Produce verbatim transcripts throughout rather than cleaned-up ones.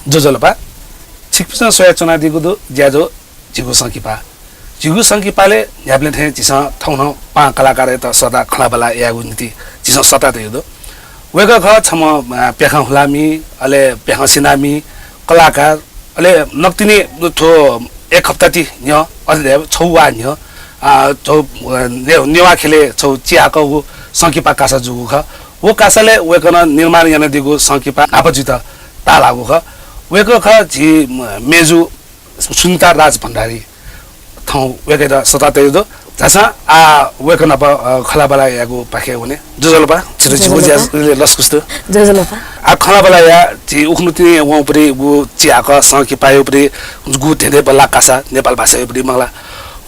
ज्वजलपा। छिकपिन्सं स्वयाच्वनादीगु दु ज्याझ्वः झीगु संकिपा। झीगु संकिपालय् न्ह्याबलें थें झीसं थौं नं पाहां कलाकारयात सःताः खँल्हाबल्हा यायेगु निंतिं झीसं सःतातयागु दु। वय्कः खः छम्ह, अ, प्याखं हुलामि, अले प्याखं स्यनामि कलाकार, अले नकतिनि थ्व एक हप्ता ति न्ह्यः, अथे धाये छौ वा न्ह्यः, अ, छौ, अ, ने-, नेवाः ख्यलय् छौ चिहाकःगु संकिपा कासा जूगु खः। व कासालय् वय्कलं निर्माण यानादीगु संकिपा न्हापा जुइत ताःलाःगु खः। वय्कः खः झी, म, मेजु सुनिता राज भण्डारी। थौं वय्कःयात सःतातयागु दु। झासँ आः वय्कः नाप, अ, खँल्हाबल्हा यायेगु पाखे वने। ज्वजलपा, छितः झीगु ज्या लसकुस दु। ज्वजलपा। आः खँल्हाबल्हा याः, झी उखुन्हु तिनि वंगु पति व चिहाकः संकिपाया पति, व धेंधेंबल्लाः कासा नेपाल भाषाया पति मंगला।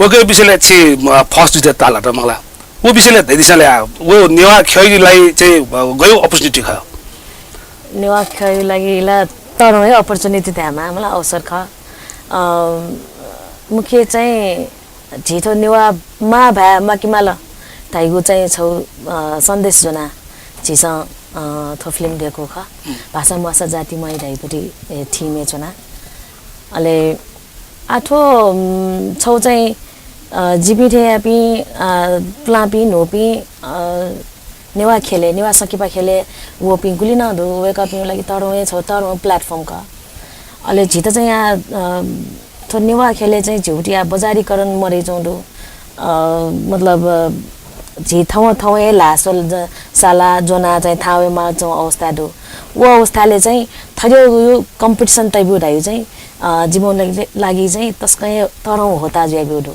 वय्कःया विषयलय् छि, अ, first जुइत ताःलात मंगला। व विषयलय् धयादिसँ ले आः, व नेवाः ख्यःया लागि चाहिँ, अ, गय् opportunity खः? नेवाः ख्यःया लागि ला तःधंगु हे opportunity धायेमाः, मला अवसर खः। अ, मुख्य चाहिँ झी थ्व नेवाः मां भाय् म्वाकेमाल धइगु चाहिँ छौ, अ, सन्देश ज्वनाः झीसं, अ, थ्व film दय्कूगु खः। भाषा म्वाःसा जाति म्वाइ धइगु थि-, ए, theme य् च्वनाः। अले आः थ्व, उम्, छौ चाहिँ, अ, जिपिं थेंयापिं, अ, पुलांपिं न्हूपिं, अ, नेवाः ख्यलय्, नेवाः संकिपा ख्यलय् वःपिं गुलि नं दु, वय्कःपिनिगु लागि तःधंगु हे छौ तःधंगु platform खः। अले झीत चाहिँ आः, अ, थ्व नेवाः ख्यलय् चाहिँ झीगु थ्व आः बजारीकरण मदयाच्वंगु दु। अ, मतलब, अ, झी थौं थौं हे ल्हाः स्वल ज-, साला ज्वनाः चाहिँ थाहां वयेमाःगु अवस्था दु। व अवस्थालय् चाहिँ थज्याःगु competition तइब्यू धइगु चाहिँ, अ, जिमिगु लागि, लागि चाहिँ तसकं हे तःधंगु ह्वःताः जुयाब्यू दु।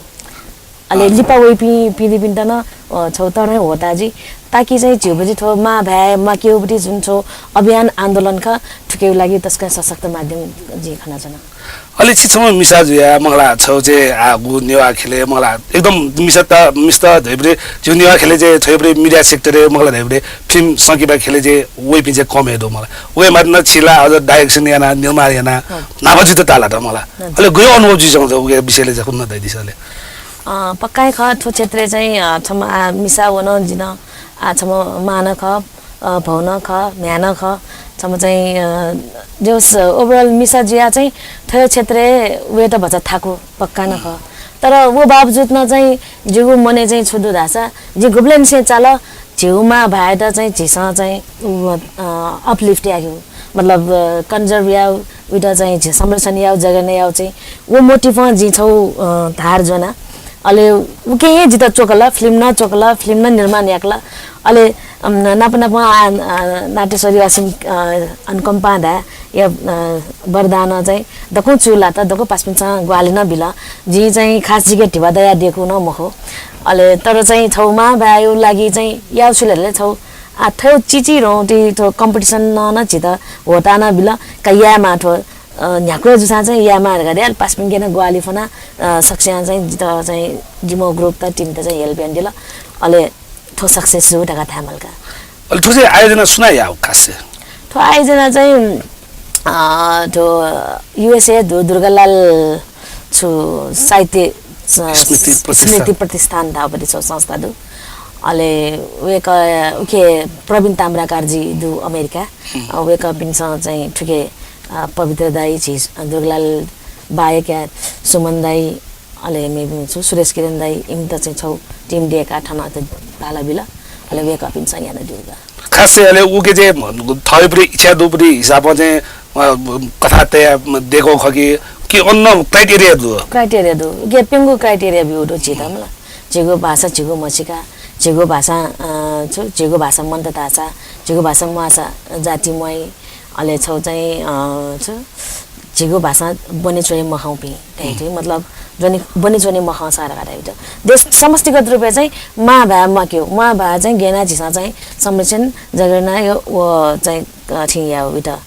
अले लिपा वइपिं पिँढीपिन्त नं, अ, छौ तःधंगु ह्वःताः जुइ, ताकि चाहिँ झीगु पति थ्व मां भाय् म्वाकेगु पति जुन छौ अभियान आन्दोलन खः, थुकिया लागि तसकं सशक्त माध्यम जिं खनाच्वना। अले छि छम्ह मिसा जुयाः मंगला, छौ चाहिँ आः गु नेवाः ख्यलय् मंगला, एकदम मिसात, मिस्त धइबलय् झीगु नेवाः ख्यलय् चाहिँ थ्व पति media sector य् मंगला धइबलय् film संकिपा ख्यलय् चाहिँ वइपिं चाहिँ कम हे दु मंगला। वय् मात्र नं छि ला अझ direction यानाः, निर्माण यानाः न्हापा जुइत ताःलात मंगला। अले गय् अनुभव जुइच्वंगु दु उकिया विषयलय् चाहिँ खँ नं धयादिसँ ले। अ, पक्का हे खः, थ्व क्षेत्रय् चाहिँ, अ, छम्ह, आ, मिसा व नं जि नं, आ, छम्ह मां नं खः, अ, भौ नं खः, म्ह्याय् नं खः, छम्ह चाहिँ, अ, जे होस्, overall मिसा जुयाः चाहिँ थ्व क्षेत्रय् वयेत भचा थाकु पक्का नं खः। तर व बावजुद नं चाहिँ जिगु मनय् चाहिँ छु दु धाःसा, जिं गुबलेंनिसें चाल झीगु मां भाय्‌यात चाहिँ झीसं चाहिँ, उ, अ, uplift यायेगु, मतलब, अ, conserve यायेगु, उइत चाहिँ झी संरक्षण यायेगु, जगेर्ना यायेगु चाहिँ व motive-ं जिं छौ, अ, धार ज्वना। अले उके हे जितः च्वकल, film नं च्वकल, film नं निर्माण याकल। अले, अम, नाप नाप, आ, अ, नाट्य सरिवासिन, अ, अनुकम्पा दाइ या, अ, वरदानं चाहिँ दक्वं चूलात, दक्व पासापिन्सं ग्वाहालि नं बिल। जिं चाहिँ खास जिके धिबा दयाः दयेकू नं मखु। अले तर चाहिँ छौ मां भाय्‌या लागि चाहिँ याउ छु ले धले छौ, आ, थ्व चिचिधंगु थ्व competition नं, नं झीत ह्वःताः नं बिल। का यायेमाः थ्व, अ, न्ह्याक्व जूसां चाहिँ यायेमाः धकाः धया, अले पासापिन्के नं ग्वाहालि फ्वना, अ, सकसियां चाहिँ जितः चाहिँ जिमो group त, team त चाहिँ help यानादिल। अले थ्व success जू धकाः धायेमाल का। अले थ्व चाहिँ आयोजना सुनां याःगु खास चाहिँ? थ्व आयोजना चाहिँ, अ, थ्व U S A दु दुर्गालाल छु साहित्य स-, स्मृति प्रतिष्ठान। स्मृति प्रतिष्ठान धाःगु पति छौ संस्था दु। अले वय्कः उखे प्रवीण ताम्राकारजी दु अमेरिका। अ, वय्कःपिन्सं चाहिँ थुखे, अ, पवित्र दाइ, झी दुर्गालाल बाहेक या सुमन दाइ, अले मेपिं छु सुरेश किरण दाइ, इमित चाहिँ छौ team दयेकाः थन अथे बाला बिल। अले वय्कःपिन्सं यानादीगु। खास चाहिँ अले उके चाहिँ थःपिं इच्छा दुपिं हिसाबं चाहिँ, अ, कथा तयाः दयेकू खः कि, कि अन्य criteria दु? Criteria दु। उके प्यंगू criteria ब्यू दु झीत मला। झीगु भाषा झीगु म्हसीका, झीगु भाषा, अ, छु, झीगु भाषा मन्त धाःसा, झीगु भाषा म्वाःसा जाति म्वाइ, अले छौ चाहिँ, अ, छु, झीगु भाषा ब्वने च्वने मखंपिं धइथें, मतलब, ब्वने, ब्वने च्वने मखंसा धकाः धाइ। देश समष्टिगत रूपय् चाहिँ मां भाय् म्वाकेगु, मां भाय् चाहिँ गय् यानाः झीसं चाहिँ संरक्षण, जगेर्ना व चाहिँ, अ, थिं याउ इत, अ,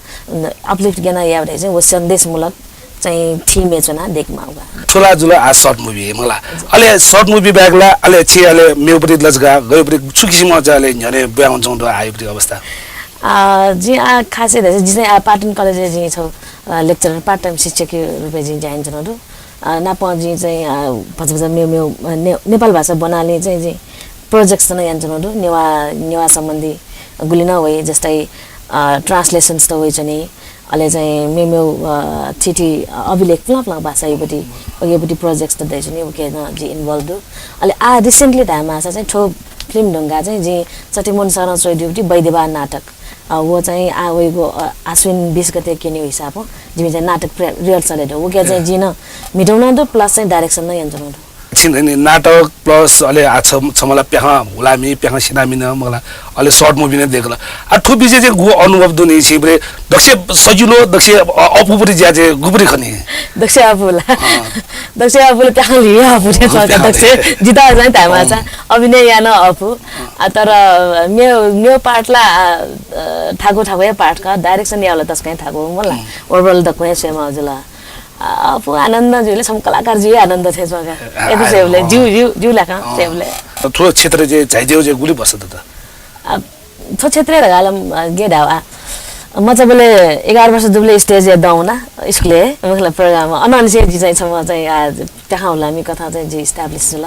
uplift गय् यानाः याउ धइथें चाहिँ व सन्देशमूलक चाहिँ theme य् च्वनाः दयेकेमाःगु। थ्व ला जुल आः short movie मला। अले short movie बाहेक ला अले छि अले मेगु पति लजगाः, गय् पति छु किसिमं चाहिँ अले न्ह्यःने ब्वाँय् वनाच्वंगु दु आः यो पति अवस्था? अ, जिं आः खासय् धाःसा जिं चाहिँ आः पाटन कलेजय् जिं छौ, अ, lecturer, part time शिक्षकया रूपय् जिं ज्या यानाच्वनागु दु। अ, नापं जिं चाहिँ, अ, भचा भचा मेगु, मेगु, अ, ने-, नेपाल भाषा ब्वनालि चाहिँ जिं project नं यानाच्वनागु दु। नेवाः, नेवाः सम्बन्धी गुलि नं वइ, जस्तै, अ, translations त वइच्वनी, अले चाहिँ मेमेउ, अ, थीथी, अ, अभिलेख पुलां पुलां भाषा युपट्टि, उकेपट्टि projects त दइच्वनी, उके नं जि involve दु। अले आ recently धायेमाःसा चाहिँ थ्व film धुंकाः चाहिँ जिं चट्यामोन सरं च्वयादीगु बैद्यबाः नाटक, अ, व चाहिँ आ वइगु, अ, आश्विन बीस गते क्यनीगु हिसाबं जिमि चाहिँ नाटक प्र-, rehearsal याये दु। उके चाहिँ जिं नं म्हितुं नं दु, plus चाहिँ direction नं यानाच्वनागु दु। छिं नि नाटक plus अले आ छ, छम्ह ला प्याखं हुलामि, प्याखं सिनामि नं मखु ला, अले short movie नं दय्कल। आ थ्व बिचय् चाहिँ गु अनुभव दु नि छिं, बरे दक्ष सजिलो, दक्ष अ-, अःपुपट्टि ज्या चाहिँ गुपट्टि खनी? दक्ष अःपु ला। अँ। दक्ष अःपु ला प्याखं ल्हिया अःपु थें अँ, च्वं का, प्याखं दक्ष ल्हिया। जितः चाहिँ धायेमाःसा अँ। अभिनय याना अःपु। अँ। आ, तर मेउ, मेउ part ला, अ, थाकु थाकुया part का, direction याउ ला तसकं थाकु, मला। अँ। Overall दक्वं स्वयेमाः जुल। अ, अःपु आनन्द जुल, छम्ह कलाकार जुया आनन्द थें च्वं का। अ, ए, अ, स्वयेबलय्, अ। ज्यू, ज्यू, ज्यू ला का, अ। स्वयेबलय्। थ्व क्षेत्रय् चाहिँ झायादीगु चाहिँ गुलि वर्ष दत? अ, थ्व क्षेत्रय् धकाः ला, अ, गय् धायेगु आ। एघार वर्ष दुबलय् stage-य् दं वना, स्कुलय्, मतलब program। अनंनिसें जि चाहिँ छम्ह चाहिँ, आ, प्याखं हुलामि कथं चाहिँ जि establish जुल।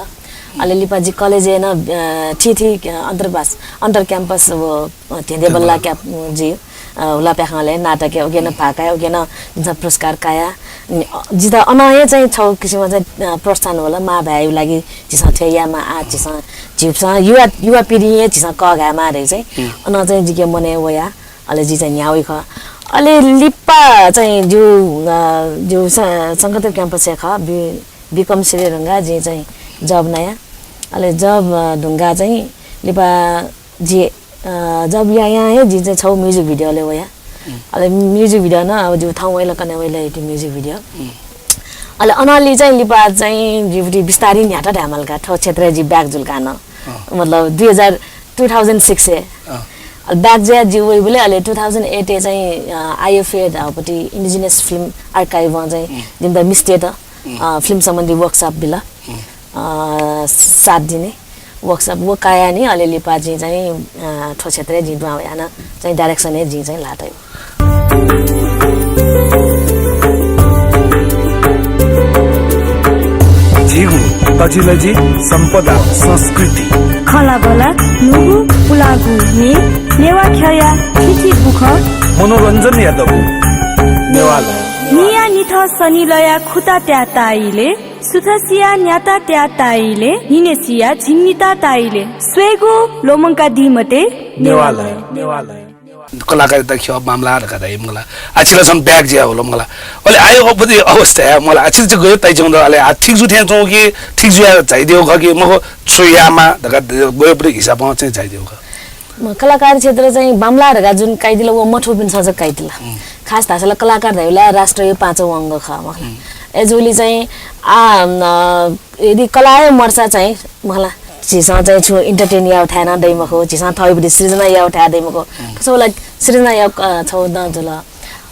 अले लिपा जि college-य् नं, अ, थीथी, अ, अन्तर्भाष-, अन्तर campus व, अ, ध्येँद्यबल्ला cap, अ, जि, अ, हुला प्याखंलय् नाटकय् उके नं भाग काया, उके नं जिमिसं पुरस्कार काया। नि, अ, जितः अनं हे चाहिँ छगू किसिमं चाहिँ, अ, प्रोत्साहन वल, मां भाय्‌या लागि झीसं थ्व यायेमाः, आ झीसं, झीसं युवा, युवा पिढीं हे झीसं कःघायेमाः धइगु चाहिँ। अनं चाहिँ जिके मनय् वया। अले जि चाहिँ न्ह्याः वइ खः। अले लिपा चाहिँ ज्यू, अ, ज्यू स-, शंकरदेव campus-य् खः, बि-, बीकम सिधये धुंकाः जिं चाहिँ job नया। अले job, अ, धुंकाः चाहिँ लिपा जि, अ, job यायां हे जि चाहिँ छगू music video-लय् वया। अले music video नं अब ज्यू थौं वइल, कन्हय् वइल इति music video। अले अनंलि चाहिँ लिपा चाहिँ जिगु बिस्तारै न्ह्यात धायेमाल का, थ्व क्षेत्रय् जि back जुल का नं। अँ। मतलब दुई हजार, two thousand six-य्। अँ। अले back जुया जि वइबलय् अले two thousand eight-य् चाहिँ, अ, IFA धाःगुपट्टि Indigenous Film Archive-ं चाहिँ जिमित मिस्तय्त, अ, film सम्बन्धी workshop बिल। अ, सात दिने workshop व काया नि अले लिपा जिं चाहिँ, अ, थ्व क्षेत्रय् जिं दुहां वयाः नं चाहिँ direction-य् जिं चाहिँ ल्हात। झीगु तजिलजि सम्पदा संस्कृति। खँल्हाबल्हा न्हूगु पुलांगु म्ये, नेवाः ख्यःया थीथी बुखँ। मनोरञ्जनया दबू नेवालय। निया निथं सनिलया खुता त्याः ताइले, सुथसिया न्याता त्याः ताइले, न्हिनेसिया झिंनिता ताइले, स्वयेगु ल्वःमंकादी मते नेवालय। नेवालय। कलाकारिता ख्यः बांमलाः धकाः धाइ मला। आ छिला छम्ह back जुया वल मला। अले आः अबलय् अवस्था हे मला। आ छिला चाहिँ गय् ताइच्वंगु दु, अले आ ठीक जू थें च्वं कि, ठीक जुया झाइदिउ खः कि, मखु छु यायेमाः धकाः गय् परि हिसाबं चाहिँ झाइदिउ खः। म कलाकार क्षेत्र चाहिँ बांमलाः धकाः जुन काइदिल, व मथूपिन्सं जक काइदिल। खास धाःसा ला कलाकार धाइबलय् राष्ट्रया पाँचौ अङ्ग खः, मखु ला। अय्‌जूगुलिं चाहिँ आ, न, यदि कला हे मदुसा चाहिँ, मखु ला, झीसं चाहिँ छुं entertain याउ थाय् नं दइ मखु, झीसं थःगु सृजना याउ थाय् दइ मखु। छगू ला सृजना याउ, अ, छगू नं जुल।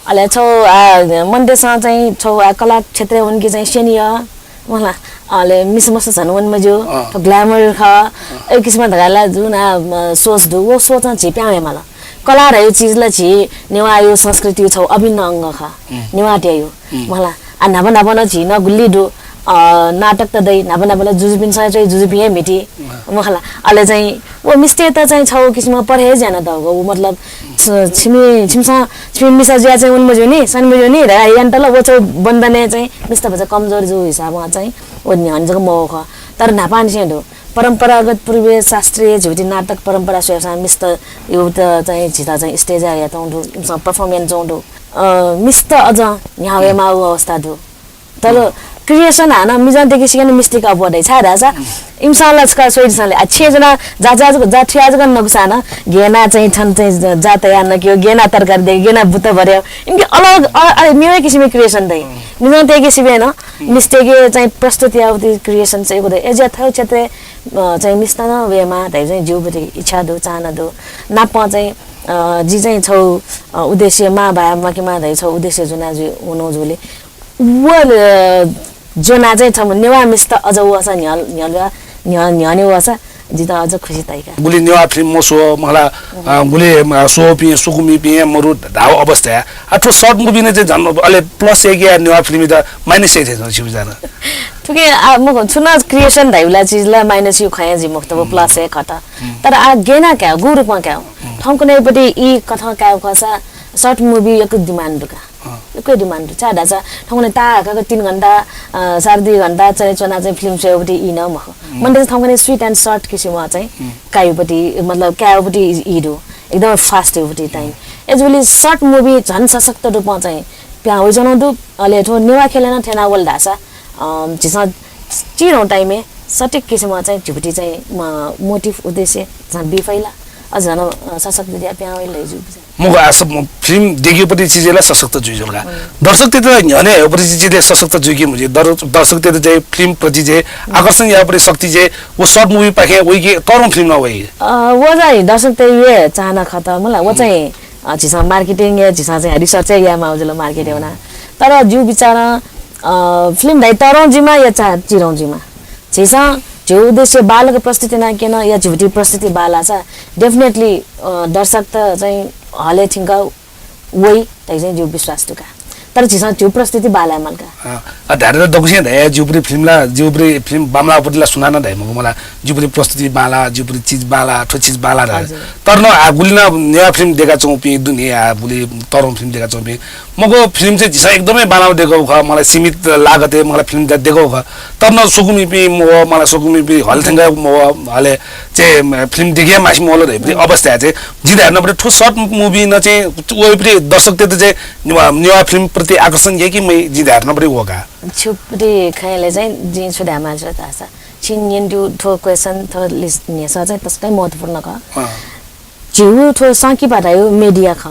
अले छगू, आ, मनूतय्‌सं चाहिँ छगू, आ, कला क्षेत्रय् वंकि चाहिँ स्यने यः, मखु ला, अले मिसा मस्त झन वने मज्यू, अँ। थ्व glamour खः, अय् किसिमं धकाः ला जुन, आ, म, सोच दु, व सोचं झी प्याहां वयेमाल। कला धइगु चिज ला झी नेवाःया संस्कृतिया छगू अभिन्न अङ्ग खः, नेवाःतय्‌या। मखु ला, आ न्हापा न्हापा नं झी नं गुलि दु, अ, नाटक त दइ, न्हापा न्हापा ला जुजुपिन्सं च्वइ, जुजुपिं हे म्हिती, मखु ला। अले चाहिँ व मिस्तय्‌त चाहिँ छगू किसिमं परहेज यानातःगु, व मतलब छ-, छिमि, छिमिसं, छिमि मिसा जुया चाहिँ वने मज्यू नि, सने मज्यू नि धकाः यानातल, व छगू बन्धनय् चाहिँ मिस्त भचा कमजोर जूगु हिसाबं चाहिँ व न्ह्यःने जक मवः खः। तर न्हापांनिसें दु। परम्परागत पूर्वीय शास्त्रीय झीगु नाटक परम्परा स्वयेसां मिस्तय्‌त चाहिँ झीत चाहिँ stage-य् हयाच्वंगु दु, इमिसं perform यानाच्वंगु दु। अ, मिस्त अझ न्ह्याः वयेमाःगु अवस्था दु। तर creation हानं मिजंतय्‌के सिबें नं मिस्तय्‌के अप्वः दइ, छाय् धाःसा इमिसं ला छकः स्वयादिसँ ले, आ, छेँ ज्वनाः जा, जा जक, जा थुया जक नकूसां नं गय् यानाः चाहिँ थन चाहिँ जा तयाः नकेगु, गय् यानाः तरकारी दयेकेगु, गय् यानाः बुत्ता भरेगु, इमिके अलग, अ, अ, मेमेगु किसिमया creation दइ। मिजंतय्‌के सिबें नं मिस्तय्‌के चाहिँ प्रस्तुत याःगु creation चाहिँ यक्व दइ। अय्‌जुयाः थ्व क्षेत्रय्, अ, चाहिँ मिस्त नं वयेमाः धइगु चाहिँ जिगु इच्छा दु, चाहना दु। नापं चाहिँ, अ, जि चाहिँ छगू, अ, उद्देश्य मां भाय् म्वाकेमाः धइगु छगू उद्देश्य ज्वनाः जुइ, वनागु जूगुलिं व, अ, ज्वनाः चाहिँ छम्ह नेवाः मिस्त अझ वःसा न्ह्यः, न्ह्यः, न्ह्यः, न्ह्यःने वःसा जितः अझ खुसी ताइका। गुलि नेवाः film मस्वः, मखु ला, अ, गुलि, अ, स्वःपिं, स्वकुमिपिं मरु धाःगु अवस्थाय्। आ, थ्व short movie नं चाहिँ झन अले plus याइके नेवाः film-यात minus याइ थें च्वं, छि बिचारं। थुकी, आ, मखु, छुं नं creation धाइबलय् चिज ला minus याइगु खँ हे जुइ मखुत, व plus हे खः। तर आ, गय् यानाः कायेगु, गु रूपं कायेगु। थौंकन्हय्‌पट्टि ई कथं कायेगु खःसा, short movie यक्व demand दु का। अँ। यक्व demand दु। छाय् धाःसा थौंकन्हय् ताःहाकः तीन घण्टा, अ, साढे दुई घण्टा चले च्वना चाहिँ film स्वयेगुपट्टि ई नं मखु। मनूतय्‌सं थौंकन्हय् sweet and short किसिमं चाहिँ कायेगुपट्टि, मतलब कायेगुपट्टि ई दु। एकदम fast युगुपट्टि time। अय्‌जूगुलिं short movie झन सशक्त रूपं चाहिँ पिहां वइच्वनागु दु। अले थ्व नेवाः ख्यलय् नं थथे याना वल धाःसा, अ, झीसं चिधंगु time-य् सठिक किसिमं चाहिँ झीगुपट्टि चाहिँ, अ, motive उद्देश्य झन बी फइ ला, अझ झन, अ, सशक्त जुयाः पिहां वइ ला धइगु चाहिँ। मखु, आ, सब film देकेगुपट्टि चिजय् ला सशक्त जुइ जुल का। दर्शकतय्‌त न्ह्यःने हःगुपट्टि चिजय् ला सशक्त जुइ कि मजू, दर-, दर्शकतय्‌त चाहिँ film प्रति चाहिँ आकर्षण याःगुपट्टि शक्ति चाहिँ व short movie पाखें वइ कि तःधंगु film नं वइ? अ, व चाहिँ दर्शकतय्‌गु हे चाहना खः त मला, व चाहिँ, अ, झीसं marketing या झीसं चाहिँ research यायेमाःगु जुल market याना। तर जिगु विचारं, अ, film धाइ तःधंगु जुइमा या चा-, चिधंगु जुइमा। झीसं झीगु उद्देश्य बांलाक प्रस्तुत याना क्यन या झीगुपट्टि प्रस्तुति बांलाःसा definitely, अ, दर्शकत चाहिँ hall-य् थ्यंक वइ धइगु चाहिँ जिगु विश्वास दु का। तर झीसं झीगु प्रस्तुति बांलाये माल का। अँ, अ, धायेत दक्वसिनं धाइ, जिगुपट्टि film ला, जिगुपट्टि film बांमलाःगुपट्टि ला सुनानं धाइ मखु मला, जिगुपट्टि प्रस्तुति बांलाः, जिगुपट्टि चिज बांलाः, थ्व चिज बांलाः धाइ। हजुर। तर नं आ गुलि नं नेवाः film देकाच्वंपिं दु नि, आ गुलि तःधंगु film देकाच्वंपिं। मखु, film चाहिँ झीसं एकदमै बांलाः देकागु खः, मला सीमित लागतय् मला film देकागु खः। तर नं स्वकुमिपिं मवः, मला स्वकुमिपिं hall थ्यंक मवः, hall-य् चाहिँ film देके माःम्ह मवल धइगु अवस्थाय् चाहिँ जिं धायेत नं थ्व short movie नं चाहिँ वइगुपट्टि दर्शकतय्‌त चाहिँ नेवाः, नेवाः film प्रति आकर्षण याइ कि मयाइ जिं धायेत नं व का। छिगुपट्टि खँय् चाहिँ जिं छु धायेमाः जुल धाःसा, छिं न्यनादीगु थ्व question, थ्व list न्ह्यसः चाहिँ तसकं महत्त्वपूर्ण खः। अँ। झीगु थ्व संकिपा धाइगु media खः।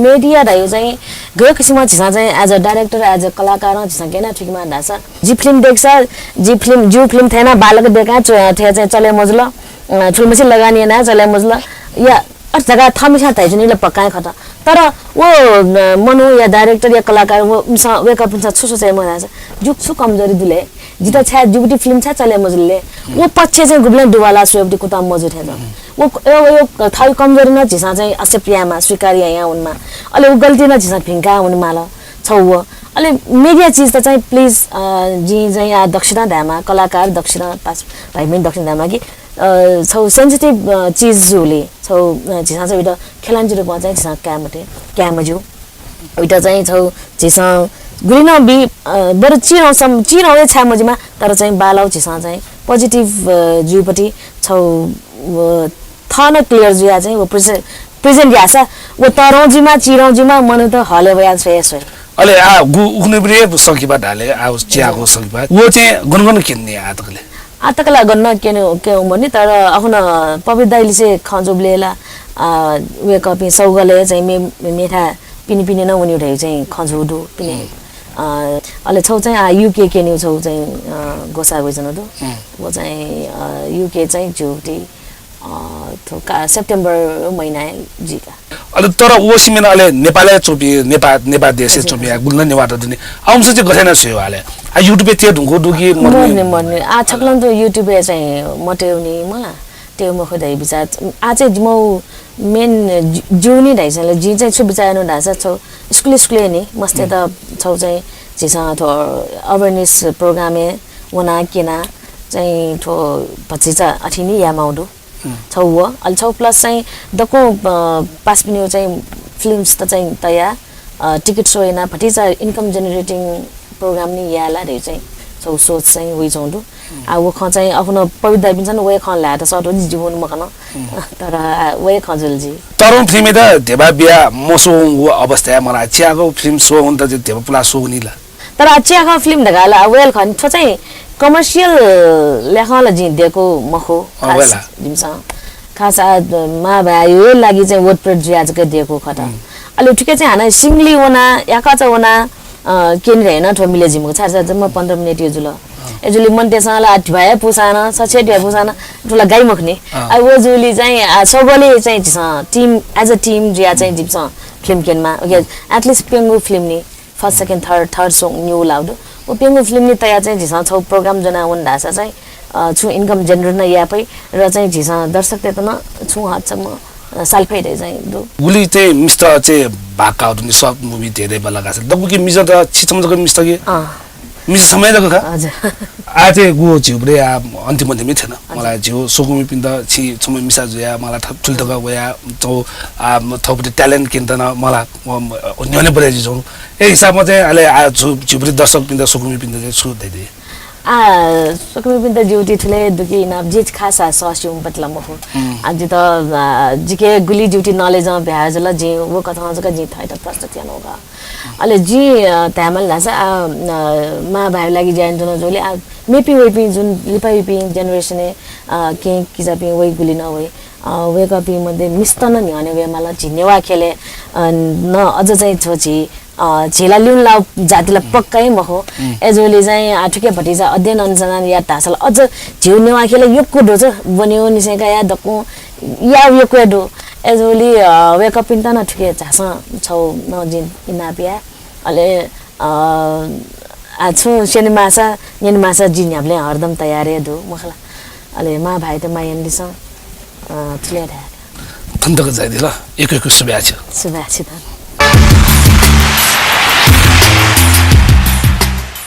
Media धाइगु चाहिँ गय् किसिमं झीसं चाहिँ as a director, as a कलाकारं झीसं गय् याना थुइकेमाः धाःसा, जि film देकसा, जि film, जिगु film थथे याना बांलाक देकाः च्व-, थथे चाहिँ चले मजुल, अ, थुलिमछि लगानी याना चले मजुल, या अथे धकाः थःम्हस्यां धाइच्वनीगु ला पक्का हे खः त। तर व, अ, मनू या director या कलाकार व, मिसं, वय्‌कःपिन्सं छु सोचे मखु धाःसा, जिगु छु कमजोरी दु ले? जितः छाय् जिगुपट्टि film छाय् चले मजुल ले? व पक्ष चाहिँ गुबलें दुवाला स्वयेगुपट्टि कुतः मजू थें च्वं। व, व, व थःगु कमजोरी नं झीसं चाहिँ accept यायेमाः, स्वीकार यायां वनेमाः। अले व गल्ती नं झीसं भिंकाः वनेमाल, छगू व। अले media चिज त चाहिँ please, अ, जिं चाहिँ आ दक्वसिनं धायेमाः, कलाकार दक्वसिनं, पास भाइपिं दक्वसिनं धायेमाः कि, अ, छगू sensitive, अ, चिज जूगुलिं, छगू, अ, झीसं चाहिँ उइत खेलांची रूपं चाहिँ झीसं काये मते, काये मज्यू। उइत चाहिँ छगू झीसं गुलि नं बी, अ, बरु चिधंगु सम-, चिधंगु हे छाय् मजुइमा, तर चाहिँ बांलाःगु झीसं चाहिँ positive, अ, जुइपट्टि छगू, अ, थः नं clear जुयाः चाहिँ व prese-, present याःसा व तःधंगु जुइमा, चिधंगु जुइमा, मनूत hall-य् वयाः स्वये हे स्वइ। अले आ गु उखुन्हुबलय् संकिपा धाःले, आ च्याःगु संकिपा, व चाहिँ गन गन क्यने आः तकले? आः तक ला गन नं क्यने, क्यने मवःनि, तर अखुन पवित्र दाइलिसे खँ जूबलय् ला, अ, वय्‌कःपिं सौगलय् चाहिँ मे-, मेथाय् पिने पिने नं वनीगु धइगु चाहिँ खँ जूगु दु, पिने। अ, अले छगू चाहिँ आ UK क्यनीगु छगू चाहिँ, अ, ग्वसाः वइच्वनागु दु। व चाहिँ, अ, UK चाहिँ जुइ, अ, थ्व का-, September महिनाय् जुइ का। अले तर व सिमाय् नं अले नेपालय् च्वंपिं, नेपा-, नेपाल देशय् च्वंपिं आ गुलि नं नेवाःत दु नि। आ उमिसं चाहिँ गथे याना स्वये हले? आ YouTube-य् तये धुंकूगु दु कि मदुनि? मदुनि, मदुनि। आ छकलं त YouTube-य् चाहिँ मतयेगु नि मला। तये मखु धइगु बिचाः। आ चाहिँ जिमिगु main जि-, जिगु नि धाइसा ला, जिं चाहिँ छु बिचाः यानागु धाःसा छगू school school-य् नि मस्तय्‌त छगू चाहिँ झीसं थ्व awareness program-य् वना क्यना चाहिँ थ्व भतिचा अथे नि यायेमाःगु दु। छगू व, अले छगू plus चाहिँ दक्व, अ, पासापिनिगु चाहिँ films त चाहिँ तया, अ, ticket show याना भतिचा income generating program नि याये ला धइगु चाहिँ छगू सोच चाहिँ वइच्वंगु दु। आ व खँ चाहिँ अखुन पवित्र दाइपिन्सं व हे खँ ल्हायेत सःतू नि, जिं व नि मकन। तर आ, व हे खँ जुल जि। तःधंगु film-य् त धेबा बिया मस्वःगु अवस्थाय् मला, च्याःगु film स्वःगु त धेबा पुला स्वःगु नि ला। तर आ च्याखं film धकाः ला, आ, well खः नि, थ्व चाहिँ commercial ल्याखं ला जिं देकू मखु, अँ, खास well। जिमिसं खास आ, मां भाय्‌या लागि चाहिँ ओतप्रोत जुया जक देकू खः त। अले उथिके चाहिँ हानं singly वना, याकःचा वना, अ, क्यने धयाः नं थ्व मिले जिमिगु, छाय्‌धाःसा जम्मा पन्ध्र मिनेट हे जुल। अय्‌जूगुलिं मनूतय्‌सं ला धिबा हे पूसां नं, सछि हे धिबा पूसां नं, थ्व ला गाइ मखु नि। अ, व जूगुलिं चाहिँ, आ, सौगलय् चाहिँ झीसं team, as a team जुया चाहिँ जिमिसं film क्यनेमाः। Okay, at least प्यंगू film नि first, second, third, third song new लाउ दु। व प्यंगू film नि तया चाहिँ झीसं छौ program ज्वना वन धाःसा चाहिँ, अ, छु income generate न याये फइ र चाहिँ झीसं दर्शकतय्‌त न छु हदसम्म, अ, साल फइ धइ चाहिँ दु। गुलि चाहिँ मिस्त चाहिँ भाग काउ दु नि short movie धेरे बला गास। दक्वकी मिस्त त छिचम जक मिस्त कि? अँ। मिसा समय दक का। हजुर। आ चाहिँ गु झिउपुरे आ अन्तिम अन्तिम थेन। मला झिउ सुकुमिपिन्त छि छम्ह मिसा जुया मला थप थुल तक वया छौ आ थौपति ट्यालेन्ट किन्त न मला न्ह्यःने बढे जिउ। ए हिसाबमा चाहिँ अले आ झिउपुरे दर्शकपिन्त सुकुमिपिन्त चाहिँ छु दे दे। आ सुकुमिपिन्त जिउति थुले दुकी इनाप जिच खासा सस्युम पतला मखु। आ जित जिके गुली जिउति नलेज भ्या जुल जि वो कथं जक जि थैत प्रस्तुत यानो का। अले जि धायेमाल धाःसा आ मां भाइ लागि ज्यान जुन जोले आ मेपि वइपि जुन लिपाइपि जेनेरेसन के किजापि वइ गुली न वइ वय्कःपिं मध्ये मिस्त न न्ह्यःने वयेमाल झिनेवा खेले न अझ चाहिँ छो झी झिला लिउन लाउ जातिला पक्कै मखु। एजोली चाहिँ आठुके भतिजा अध्ययन अनुसन्धान या धासल अझ झिउ नेवा खेले यक्को दो छ बनियो निसेका या दक्कु या यक्को दो। एजोली वय्कःपिन्त न थुके झासं छौ न जिन इनापिया। अले आ छु सेनिमासा नेनिमासा जि न्ह्याबले हरदम तयार दु मखला। अले मां भाइ त मायन दिसं थुले धाया। थन्तक जाइदिल। एक एक शुभेच्छा। शुभेच्छा।